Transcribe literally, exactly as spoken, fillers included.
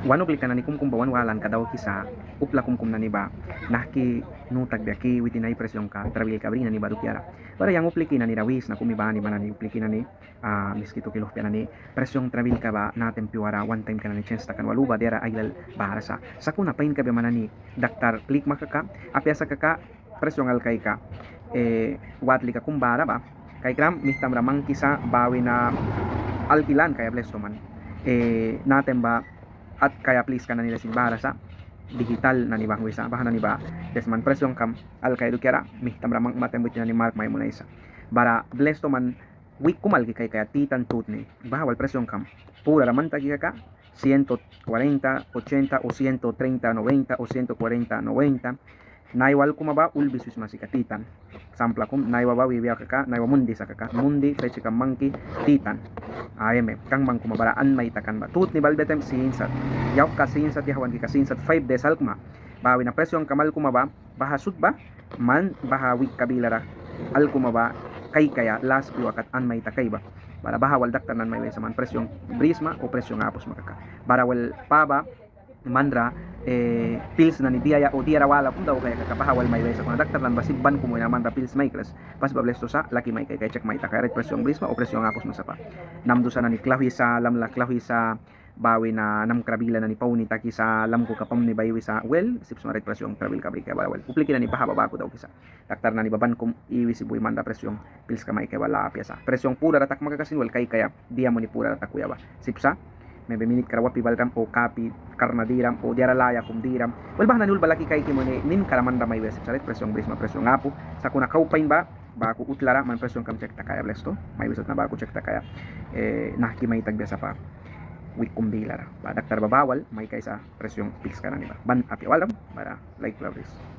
Wan uplika nani kumkum ba wan walanka daukisa, upla kumkum nani ba nahki nu takbia ki witin ai presionka trabilka bri nani ba dukiara. Bara yang upliki nani ra wisna kumi bani man nani upliki nani, ah, Miskitu ki luhpia nani, presión trabilka ba natem piuara wan taimka nani chens takan wal uba diara ailal bara sa. Sakuna pain kabia man nani daktar plikma kaka, apia sa kaka, presión alkaika, eh, watlika kum bara ba. Kaikram mihtamra mangkisa ba wina alki lan kaia blestu man. Eh, natem ba atkaia pliska nani ra sin bara sa, digital nani banghwisa, baha nani ba des man presiónkam alkaia dukiara mihtamra mangkma taim witin nani mark mai munaisa. Bara blestu man wik kum alki kaikaia titan tutni. Baha wal presiónkam purara man taki kaka, ciento cuarenta, ochenta o ciento treinta, noventa o ciento cuarenta, noventa. Naiwa alkuma ba ulbi swisma sika titan. Sampla kum, naiwa ba wibia kaka, naiwa mundi sa kaka, mundi fechikam mangki titan. A M, kan bangkuma bara an mai takan ba. Tutni balbia taim sin sat. Yauhka sin sat, yauhwanka sin sat, five days alkma. Ba wina presiónkam alkuma ba, baha sut ba, man baha wikka bilara alkuma ba kaikaia las pyua kat an mai takaia ba. Bara baha wal daktar nani mai wisa man presión brisma o presión apu sma kaka. Bara wal pa ba manra, eh, pils nani diaia o diara wala kum daukaia kaka baha wal mai wisa, kuna daktar nani ba sip ban kum wina manra pils maikras. Pas ba blestu sa, laki mai kaikaia chek mai takaia rait presión brisma o presión apu sma sapa. Namdusa nani klauhwisa, lamla klauhwisa, ba wina namkra bila nani pauni takisa, lamkuka pamni baiwisa, wel, sip sma rait presión trabilka brikaia bara wel. Upliki nani baha ba baku daukisa. Daktar nani ba ban kum iwisi bui manra presión pilska maikaia ba la apia sa. Presión purara takma kaka sin wel kaikaia dia muni purara takuya ba. Sip sa, maybe minitkara wapi balram o kapi karna diram o diara laya kum diram. Wel, baha nani ul ba laki kaiki muni ninkara manra mai wia sip sa rait presión brisma, presión apu. Sakuna kau pain ba baku utlara man presiónkam chek takaia blestu. Mai wisatna baku chek takaia, eh, nahki mai takbia sapa wik kum bilara. Ba daktar ba ba wal mai kaisa presión pilska nani ba. Ban apia walram, bara laik pla bris.